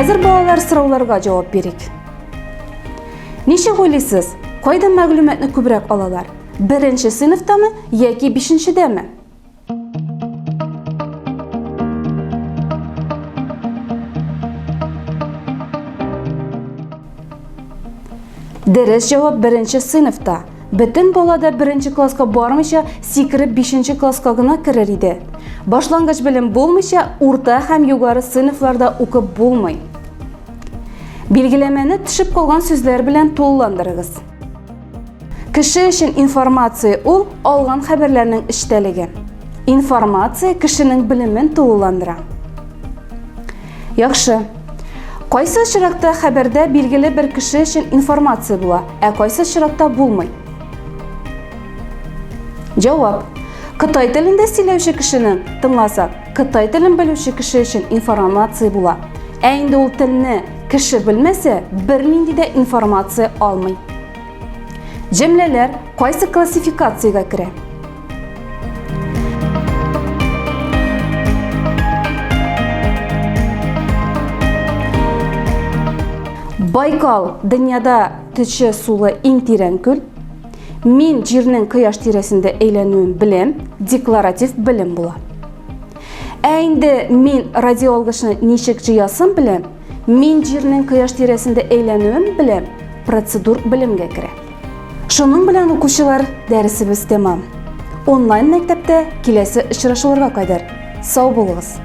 Хәзер балалар сорауларга җавап бирик. Ничек уйлыйсыз, кайда мәгълүматны күбрәк алалар? Беренче сыйныфтамы яки бишенчедәме? Дөрес җавап беренче сыйныфта. Бөтен бала да беренче класска бармыйча, сикереп бишенче класска гына керер иде. Башлангыч белем булмыйча, урта һәм югары сыйныфларда укып булмый. Билгеләмәне төшеп калган сүзләр белән тулыландырыгыз. Кеше өчен информация ул алган хәбәрләрнең эчтәлеге. Информация кешенең белемен тулыландыра. Яхшы. Кайсы очракта хәбәрдә билгеле бер кеше өчен информация була, ә кайсы очракта булмый? Җавап. Кытай телендә сөйләүче кешене тыңласак, кытай телен белүче кеше өчен информация була. Ә инде ул телне кеше белмәсә, бернинди дә информация алмый. Җөмләләр кайсы классификациягә керә? Байкал дөньяда төче сулы иң тирән күл. Мин җирнең кояш тирәсендә әйләнүен беләм, декларатив белем була. Ә инде мин радиоалгычны ничек җыясын беләм, мин җирнең кояш тирәсендә әйләнүен беләм, процедур белемгә керә. Шуның белән укучылар, дәресебез тәмам. Онлайн мәктәптә киләсе очрашуларга кадәр. Сау булыгыз!